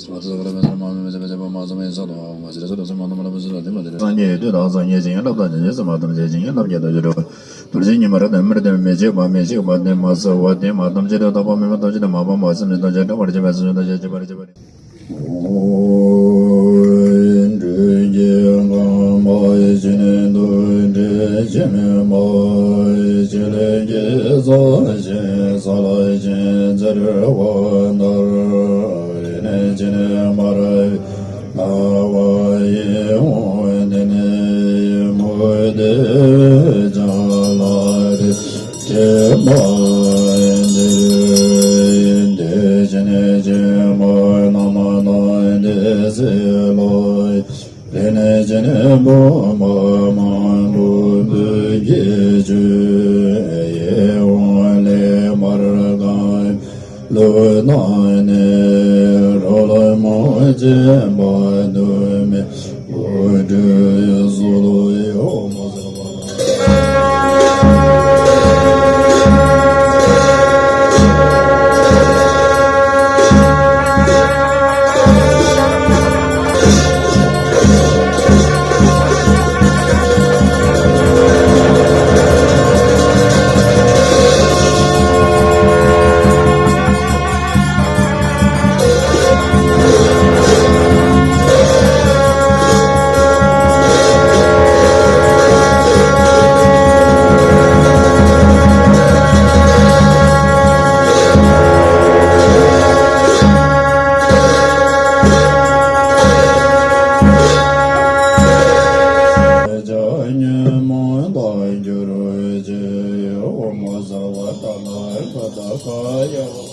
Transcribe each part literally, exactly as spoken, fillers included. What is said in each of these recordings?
སངས་རྒྱས་དུས་དང་སངས་རྒྱས་ཞིང་བསླབ་དང་ཉན་ཞིང་སེམས་དཔའ་ཐམས་ཅད་ཀྱི་རྟོག་པ་མེད་པར་ཐོབ་པ། རྡོ་རྗེ་ཉི་མ་ར་དང་མི་རྟག་མི་འཇིག་པ་མི་འཇིག་པ་དེ་མ་བསྲེགས་པ་དེ་མ་ཐམས་ཅད་ཀྱི་རྟོག་པ་མེད་པར་ཐོབ་པ་དེ་མ་སྤངས་པ་སེམས་ཅན་ཐམས་ཅད་སྐྲག་པར་བྱེད་པ་སེམས་ཅན་ཐམས་ཅད་སྐྲག་པར་བྱེད་པ། འགྲོ་རྒྱལ་གང་མ་ཞིག་ནི་འདུ་འབྲལ་ཕྱིར་མ་ཞིག་ལས་ཀྱི་ས་ཞིག་ས་ལ་ཞིག་འཚེར་བ་ལྟར་ནི་ཅི་ནས་མར་ལྟ་བ་ཡི་འོང་དེ་ནི་མུ་སྟེགས་ཅན་ལ་དེ་བྱེད་པ་འདིར་དེ་ཅི་ནས་ཅི་མ་རྣམ་སྣང་དེ་སྲིད་ལ། དེ་ནས་ཅི་ནས་བུམ་པ་མང་པོ་བུ་གི་ཆུ་ཡི་འོང་ལས་མར་གང་ལུས་དང་ནི་རོ་ལ་མོ་བྱེད་པ་དུ་མེད་པོ་སྤྲུལ་སོ་ལོ་ཡོ་མོ་ཟེར་བ། ཉོན་མོངས་དག་གྱུར་ཅིག་འོ་མ་བཟའ་བ་ལྟ་ན་ཀ་ད་ཀ་ཡ།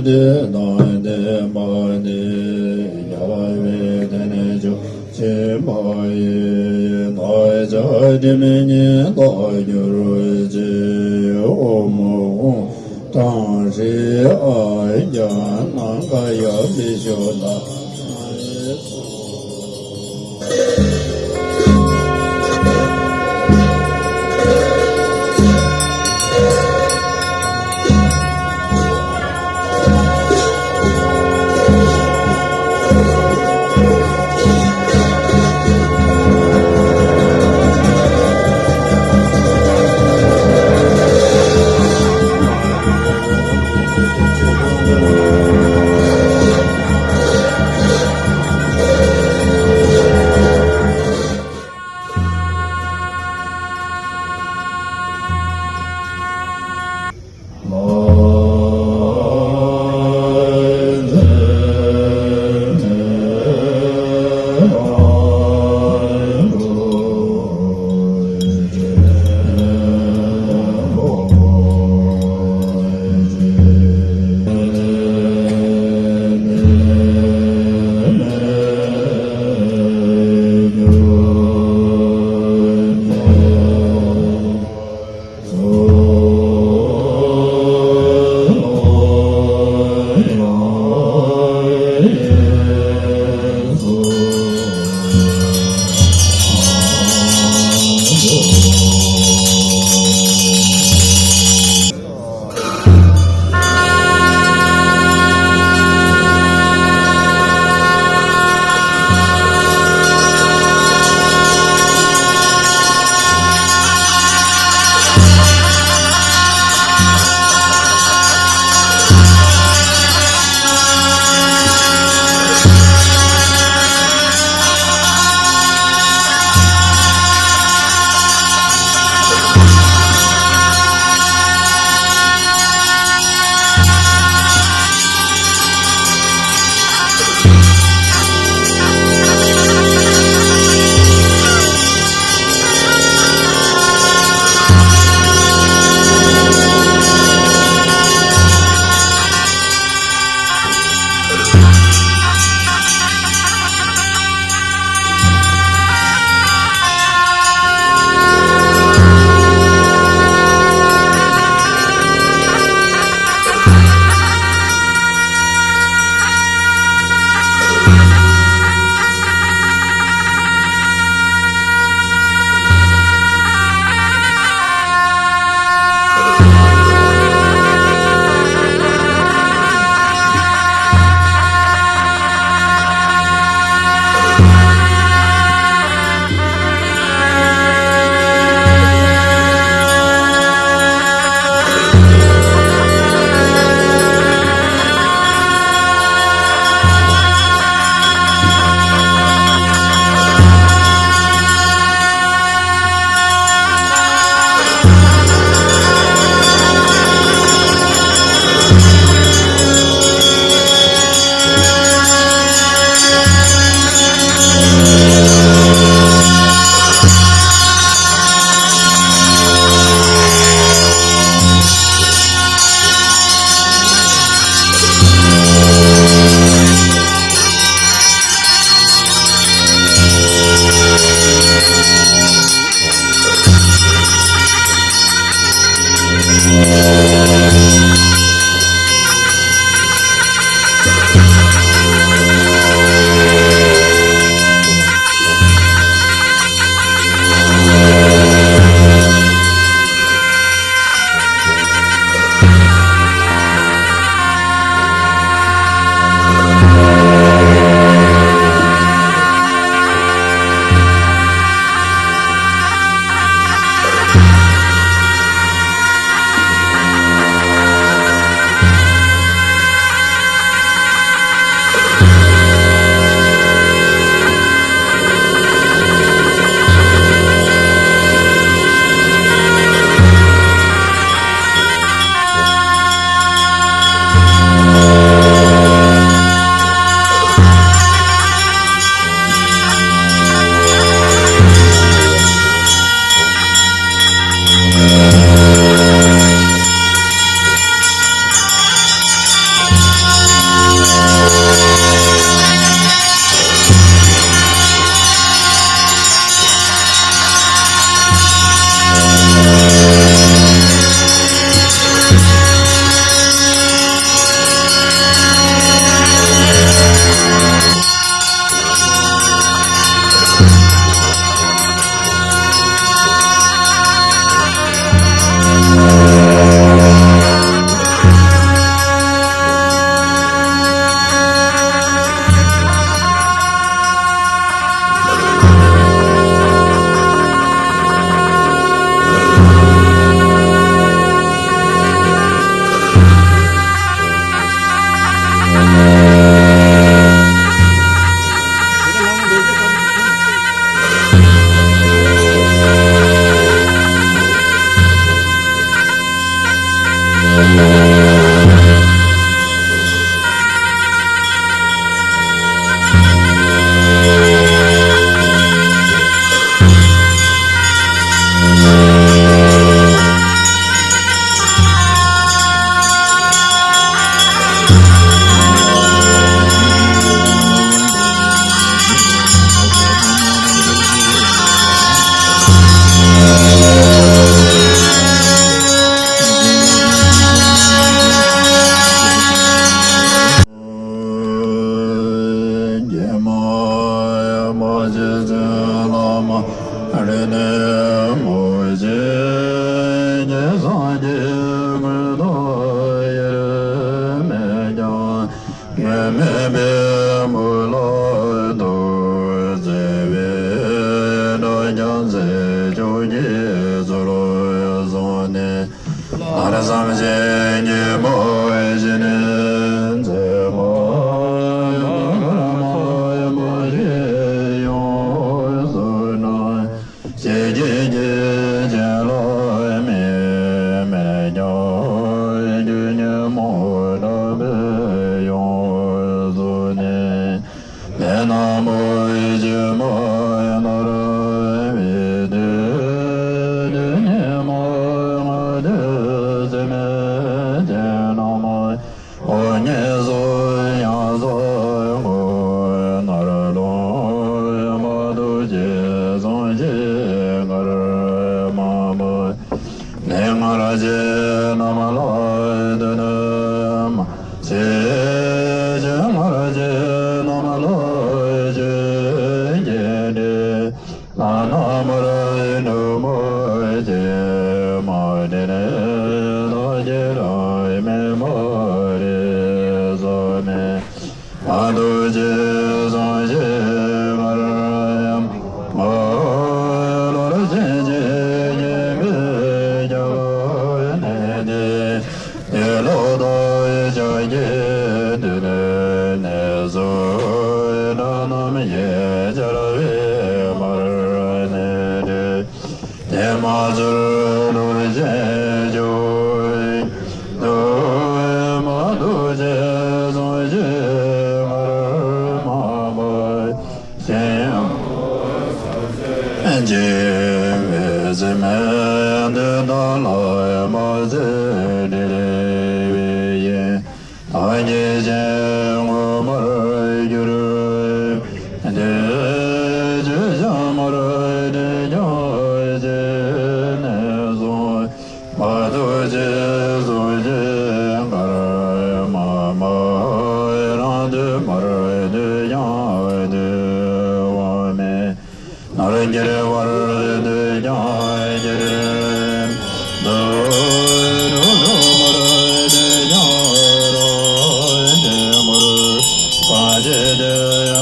དེ་དང་ལྡན་པ་དེ་རྒྱལ་བའི་རྟེན་མཆོག་ཆེན་པོ་ཡི། བདག་ཅག་སྒྲིབ་གཉིས་དག་གྱུར་ཅིག། ཨོཾ་ཨཱཿཧཱུྃ་ཏཾ་ཧྲཱིཿ་ཨཱཿཧཱུྃ་ནམ་མཁའ་ཡོད་པའི་ཕྱོགས་དང་། ཀུན་ཏུ་དབྱེར་མེད་ཀྱང་། ཡོད་མེད་པའི་མུ་ལོག་ཏུ། བརྩེ་བའི་སྒྲ་ཀྱང་མཛེས་ལྕོག་གི་ཚུལ་བཟུང་ནས། ལྷག་བསམ་ཤིང་གི་མོ་བཞིན་མཛེས་མ་མ་མ་ཞིག་ཡོངས་སུ་གྲགས། ཞེ་གཅིག་གི་ཅན་ལ་དམིགས་མེད་ཀྱང་། རྒྱུ་ཉོན་མོངས་དག་པས་ཡོངས་བཟུང་ནས། ལས་རྣམས་ཀྱི་མ་ནོར་བའི་དུས། དུས་ཉིད་མ་ལྔ་དུས་ཚོད་མེད་ཅན་རྣམས། འོ་ཉེས་སོགས་ཡང་སོགས་ཀུན་ནོར་ལོངས་མ་ཐུགས་རྗེས་བཟུང་ཞིང་གར་མ་བབ། ནད་ངར་ཆེ་རྣམས་ལ་དུ་ནི་མ་ཆེ། ཆོས་ངར་ཆེ་རྣམས་ལ་ཆོས་ཀྱི་སྒྲས། ལྷ་རྣམས་མར་འགྲོ་མོད་ཀྱི། མ་དྲན་ནས་བདག་གིས་རང་མེད་མ་རེད་བསམ་མེད། མ་ཐུགས་རྗེས་བཟུང་ཞིང་གར་མ་བབ། ལོར་ཆེན་ཆེན་སྙན་པའི་རྒྱ་མཚོ་ནས་ཏེ། ཡིད་ལ་བཏགས་ཕྱག་གི་མདུན་ནས་གནས་སུ་འདྲ་རྣམས་ཡེ་སྦྱར་བའི་མར་སྣེ་དྲིལ། དེ་མ་ཚུར་ལུས་ཅན་ཆོས་དུ་མ་ཐུགས་རྗེས་བཟུང་ཞིང་གར་མ་བབ། གཞན་ཡང་། འཇིགས་པའི་སེམས་འདི་དག་ལ་མ་ཟད་འདྲེ་བའི་ཡིན། བདག་གིས་གཞན་ངོ་མར་གྱུར་པའི་དུས། ཆོས་ཀྱང་མར་དྲིལ་ཀྱང་ཅི་ནས་བཟུང་། མ་ཐུགས་རྗེས་བཟུང་ཞིང་གར་མ་བབ། རང་དུས་མར་དུས་ཀྱང་དུས་བ་མེད། ནོར་གྱི་བར་དུ་ཀྱང་གྱི་རིམ་དུ། རུ་རུ་མར་དུ་ཀྱང་རུ་དེ་མར་སངས་རྒྱས་དེ་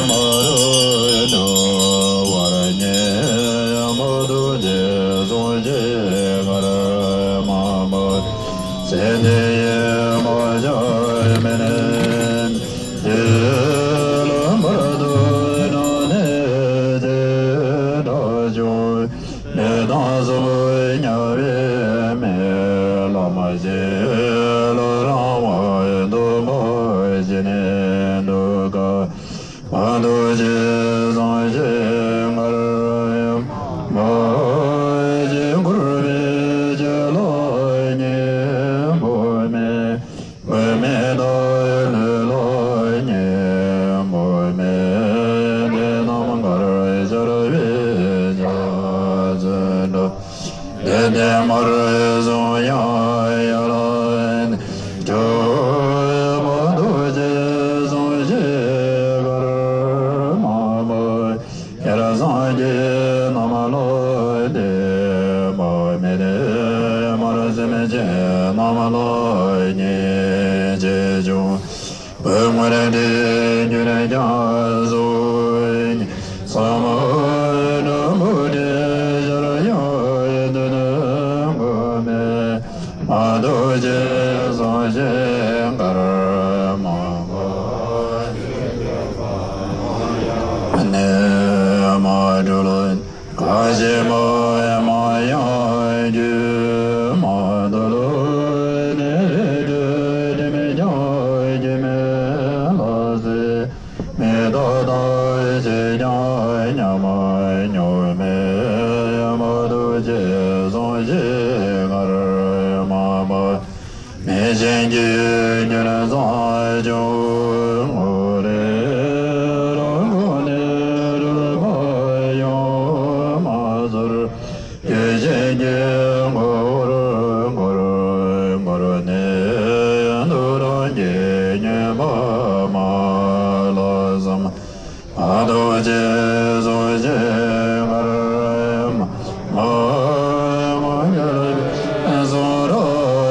མ་རུ་འགྲོ་བར་ཉེ། མ་ཐུགས་རྗེས་བཟུང་ཞིང་གར་མ་བབ། ཚེ་འདི་ཡི་མ་ཆགས་མི་གནས། དེ་ལ་བར་དུ་འགྲོ་ནས་ཇི་འདྲ་བྱུང་། མི་དང་སྲིན་མོ་ཉ་བའི་མེ། ལྷ་མ་ཞིག་ལ་རང་དབང་དུ་མ་ཕྱིན་ནས་འདུག་ག། མ་ཐུགས་རྗེས་བཟུང་ཞིང་གར་མ་བབ། འཁོར་བའི་རྒྱུ་ལ་གཉེན་པོ་མེད། བུད་མེད་དང་ལུས་ལ་གཉེན་པོ་མེད། དེ་རྣམས་གར་སྦྱར་བའི་ཕྱག་མཚན་འདྲ། དེ་ནས་མར་བཟུང་ཡང་ཡར་ལ་འགྲོ། མ་ཐུགས་རྗེས་བཟུང་ཞིང་གར་མ་བབ། ཡར་སངས་རྒྱས་རྣམས་ལ་དད་པ་མེད། མར་སེམས་ཅན་རྣམས་ལ་ཉེས་ཆད་བྱུང་། བུ་དངོས་འདྲེན་རྒྱུན་ཀྱང་གཟུགས་ཉིད། ས་མ་འགྲམ་བུ་དེ་ཞར་ཡང་དུ་ནི་མགོ་མེད། མ་ཐུགས་རྗེས་བཟུང་ཞིང་གར་མ་བབ། ནད་མ་འཁྲུལ། ཁ་ཞེ་མ་མ་ཡང་རྒྱུ་མ་དོ་ལོ། ནད་རིགས་དྲུག་དྲི་མེད་ཀྱང་སྐྱེ་མེད་ལ་ཟེར། མི་རྟག་དང་ཞེས་ཀྱང་མཉམ་མྱོང་མེད། མ་ཐུགས་རྗེས་བཟུང་ཞིང་གར་མ་བབ། མི་ཆེན་གྱི་རྒྱུན་བཟང་ཆུང་ངུ་རེ། རང་ཁོག་ནས་རུལ་བ་ཡང་མ་ཚོར། རྒྱུ་ཆེན་གྱི་མགོ་བོར་འཁོར་འཁོར་ནས། དུག་རང་གིས་མྱོས་པ་མ་ལགས་སམ། མ་ཐུགས་རྗེས་བཟུང་ཞིང་གར་མ་མ་མ་གྱུར་པའི་གསུང་རབ་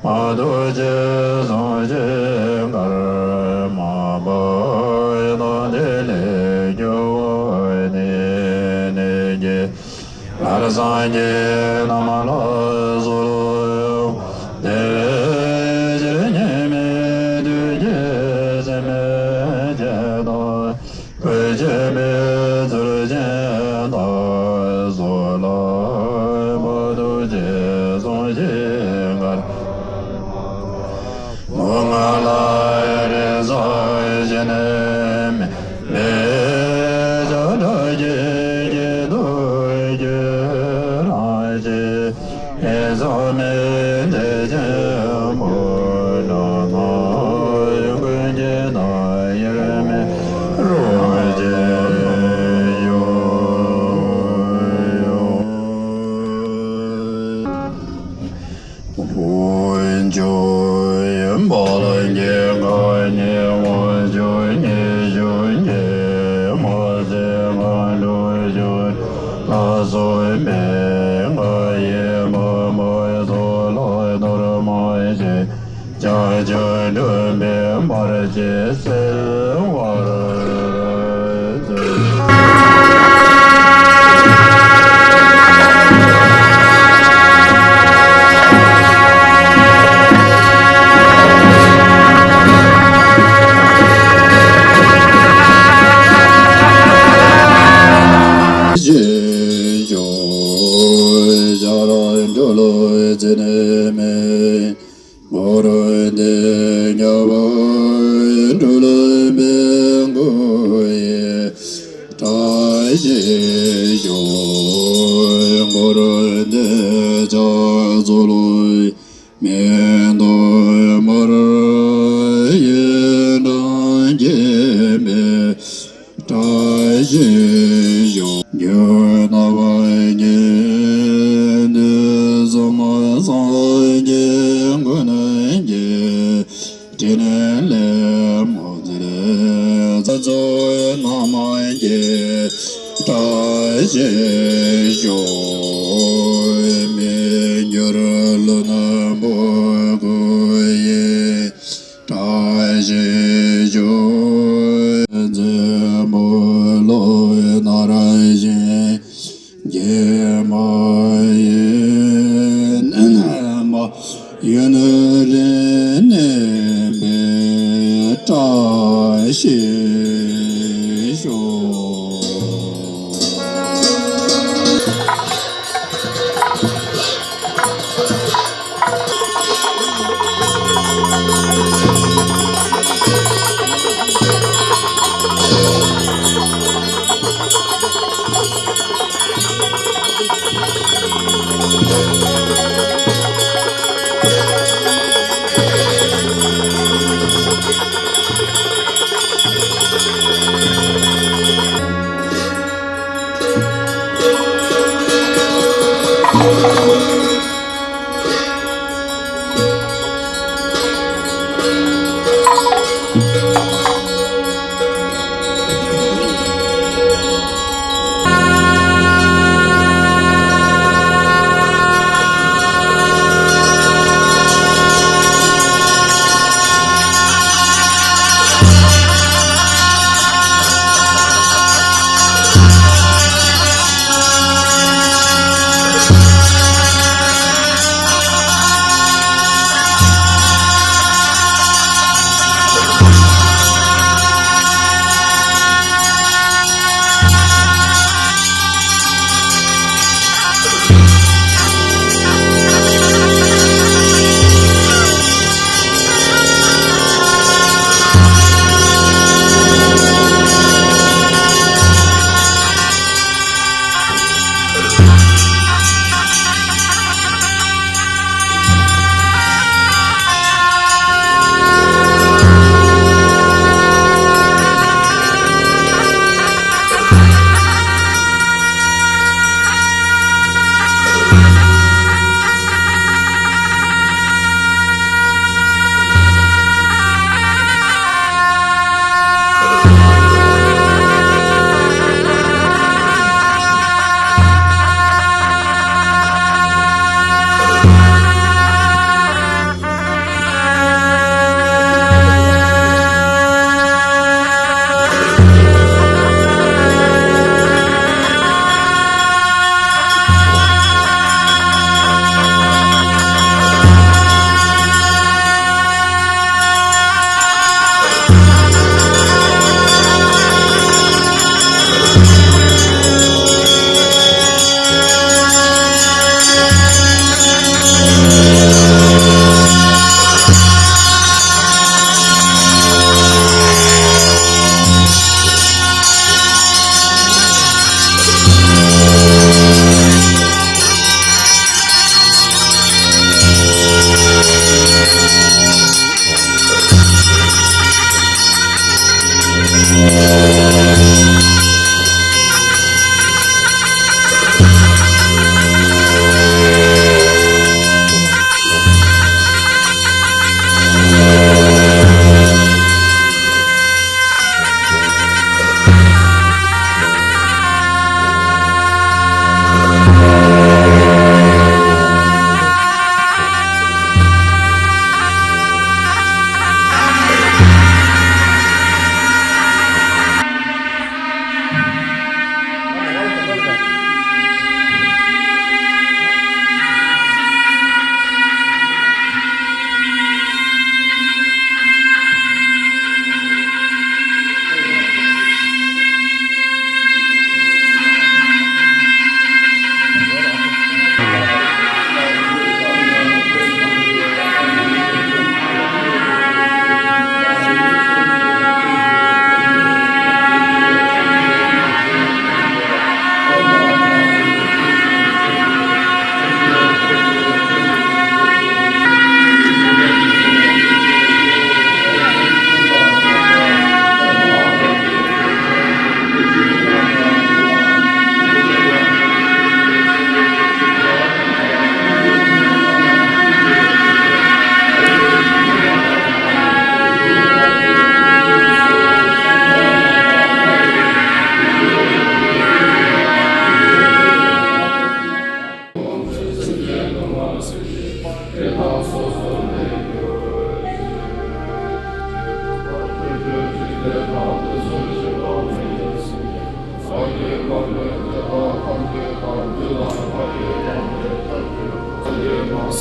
མ་ཐུགས་རྗེས་བཟུང་ཞིང་དཀར་མ་བབས་དང་དེ་ལས་རྒྱུ་བ་ནི་ནི་རྒྱལ། སྔར་སངས་རྒྱས་རྣམས་ལ་གསོལ། དེ་བས་ཕྱིར་སྙིགས་མའི་དུས་ཀྱི་སེམས་བསྐྱེད་དང་། ཀུན་མཁྱེན་པའི་ཚུལ་ཅན་དག་གསོལ་ལོ། མ་ཐུགས་རྗེས་བཟུང་ཞིང་དཀར། མུ་ངག་ལ་རེ་ཟུང་ཞིག་ནི་མེད། མི་བྱ་བྲག་གི་དཀྱིལ་དུ་བསྐྱོད་རང་བཞིན། ཡེ་ཟུང་མི་འདྲེ་ཆེན་པོ་ལ་ང་ཡི་ཀུན་གྱི་ན་ཡར་མེད་རོ་གཅིག་ཡོད། འཕོ་འགྱུར་འབར་གྱི་གང་ཉིད་དབང་ཕྱུག་ཉི་ཤུ་གྱི་མ་ཟད་མཁའ་འགྲོ་ཆོས་ལ་སོགས་པའི་ང་ཡི་མ་མོའི་ཚོགས་ལ་གཏོར་མ་བྱས། བྱང་ཆུབ་སྒྲུབ་པའི་འབར་གྱི་གསོལ་བ་འདེབས། ཞེས་ཞུ། ཤ་ར་འགྲོ་ལོ་ཙི་ནེ་མེ། མོ་རོ་ཏེ་ཉ་བ་འགྲོ་ལོ་མེ་གོ་ཡེ། བཀྲ་ཤིས་ཤོག་མོ་རོ་ཏེ་ཅ་ཙོ་ལོ། མེ་ཏོག་དམར་ཡེ་འབྲང་རྒྱས་མེ། བཀྲ་ཤིས་ཤོག་རྒྱུ་ན་བ་ཉེ་དུ་སོ་མ་སངས་རྒྱས་མགོན་གྱི་དྲིན་ལས་མོ་ཟེར་ཚ་ཚོ་ན་མ་རྒྱས། བཀྲ་ཤིས་ཤོག་མི་འགྱུར་ལོ་ན་བུ་གུ་ཡེ། བཀྲ་ཤིས་ཤོག་མཛོད་མོ་ལོ་ན་ར་ཞིང་རྒྱས་མ་ཡིན་མ་ཡུན་རིང་གནས་པའི་བཀྲ་ཤིས་ཤོག་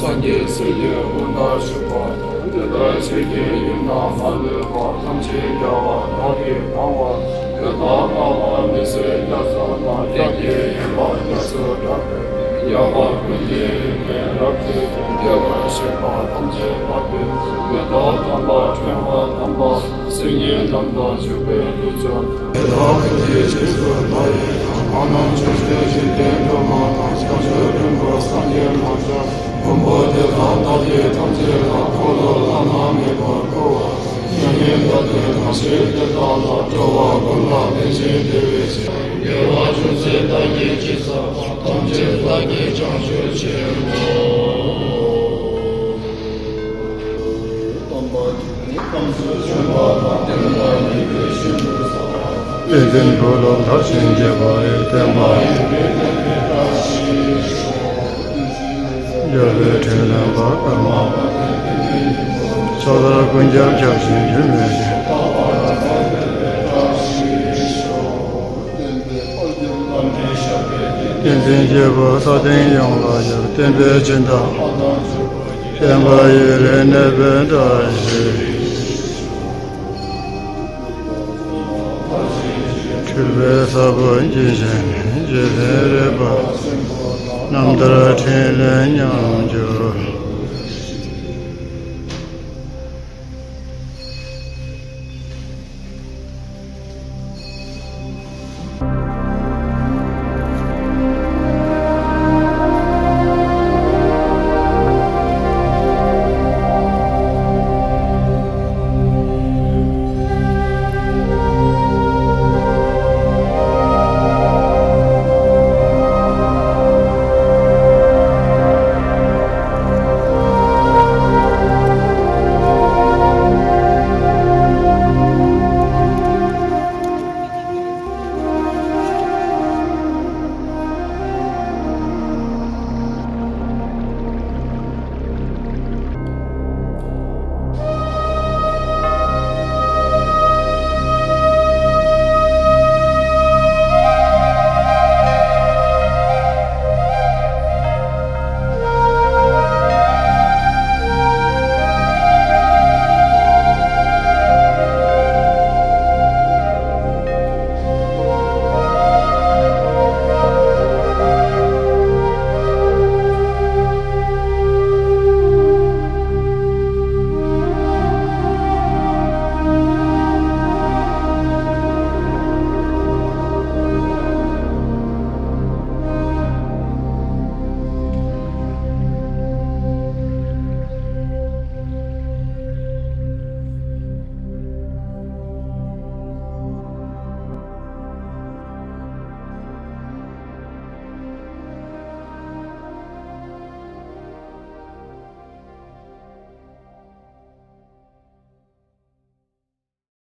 སངས་རྒྱས་སྲས་ཀྱི་སྐུ་འདྲ་བཞུགས་པ་དང་། དེ་ལྟར་ཆོས་ཀྱི་ཡུམ་དང་མ་ལུས་པ་ཐམས་ཅད་རྒྱལ་བ་དག་གིས་གང་བར་ཡང་དག་པར་མི་ཟད་རྒྱ་མཚོ་དང་། རྒྱ་ཆེན་ཡན་ལག་རྒྱ་མཚོའི་སྒྲ་སྐད་ཡངས་པ་ཀུན་གྱི་ཡུམ་གྱི་རབ་ཏུ་བརྒྱན་པར་བཞུགས་པ་ཐམས་ཅད་དག་གིས་མེ་ཏོག་དམ་པ་ཕྲེང་བ་དམ་པ་སིལ་སྙན་ལམ་དུ་བཞུགས་པའི་མཐུ་སྟོབས། དེ་དག་ཀུན་གྱི་རྗེས་སུ་བདག་ཡི་དང་། གང་རྣམས་ཆོས་སྐྱོང་གཞན་དོན་སྒྲུབ་མ་དང་། བྱང་ཆུབ་སྙིང་པོ་སངས་རྒྱས་མ་ལ་མགོན་པོ་དེ་དག་བདག་གིས་ཐམས་ཅད་ལ། འཁོར་ལོ་བླ་ན་མེད་པར་བསྐོར་བ་དང་། མྱ་ངན་འདའ་སྟོན་དང་ཞི་བདེ་དག་ལ། འགྲོ་བ་ཀུན་ལ་ཕན་ཞིང་བདེ་བའི་ཕྱིར། དགེ་བ་ཅུང་ཟད་བདག་གིས་ཅི་བསགས་པ། ཐམས་ཅད་བདག་གིས་བྱང་ཆུབ་ཕྱིར་རོ། བསྟན་འཛིན་བུ་སློབ་མཐར་ཕྱིན་རྒྱས་པ་ཡི། བསྟན་པ་ཡི་རྒྱལ་པོའི་ཕྲིན་ལས་འབར་དཀར་མོ། ཕྱག་དར་ཀུན་ཁྱབ་ཁྱབ་ཞིང་འགྱུར་མེད་ཅིང་། བསྟན་འཛིན་རྒྱས་པ་ས་སྟེང་ཡོངས་ལ་ཁྱབ། བསྟན་པའི་སྦྱིན་བདག་བསྟན་པ་ཡི་རིགས་གནས་པའི་བཀྲ་ཤིས་ཤོག་འཁྲུལ་པའི་ས་བོན་འབྱིན་ཞིང་འཇིག་རྟེན་རིག་པ་རྣམ་ཐར་ཕྲིན་ལས་ཉམས་འགྱུར།